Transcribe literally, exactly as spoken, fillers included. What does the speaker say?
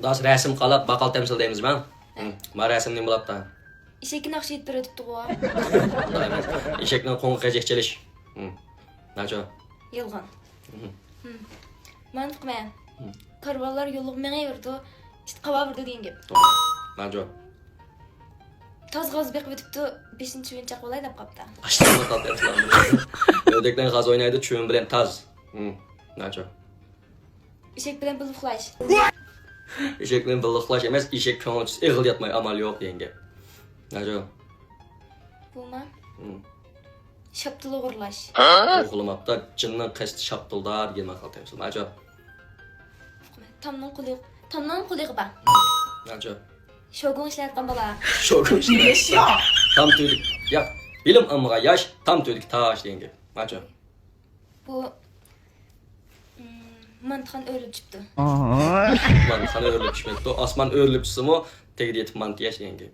داس رەسىم قالاپ باقال تەمسىل دەيمىزمۇ؟ ھە. ما رەسىم نېمە بولاپتا؟ ئېشەككە ناخشا ئېيتىپ بېرىۋېتىپتىغۇ. ئېشەكنىڭ قوڭى قېزەك چېلىش. ھە. ناچو. يالغان. ھە. ھە. مانا ئۇقىمەن. ھە. كارۋانلار يولغا مېڭىۋېرىدۇ، ئىت قاۋاۋېرىدۇ دېگەن گەپ. ناچو. تاز غاز بېقىۋېتىپتۇ، بېشىنى چىۋىن چاقىۋالاي دەپ قاپتۇ. ئاشتىمۇ تاپياتسىلار. ئۆردەكلەر غاز ئوينايدۇ، چىۋىن بىلەن تاز. ھە. ناچو. ئېشەك بىلەن بىللە ئۇخلاش. ئېشەك بىلەن بىللە ئۇخلاش ئەمەس، ئېشەك كۆڭۈل ئېچىسا ئېغىل ياتماي ئامال يوق دېگەن گەپ. ناچو. بۇما؟ ھە. شاپتۇل ئوغرىلاش. ئوغرىلىماپتا، جىننىڭ قەستى شاپتۇلدا دېگەن ماقال تەمسىل. ناچو. تامنىڭ قۇلىقى، تامنىڭ قۇلىقى بار. ناچو. شوگۇڭ ئىشلەۋاتقان بالا. شوگۇڭ ئىشلەۋاتقان. تام تۈۋىدىكى، ياق، بىلىم ئالمىغان ياش، تام تۈۋىدىكى تاش دېگەن گەپ. ناچو. بۇ، ئىم، مانتىخان ئۆرۈلۈپ چۈشۈپتۇ. مانتىخان ئۆرۈلۈپ چۈشمەپتۇ. ئاسمان ئۆرۈلۈپ چۈشسىمۇ، تېگىدە يېتىپ مانتا يەش دېگەن گەپ.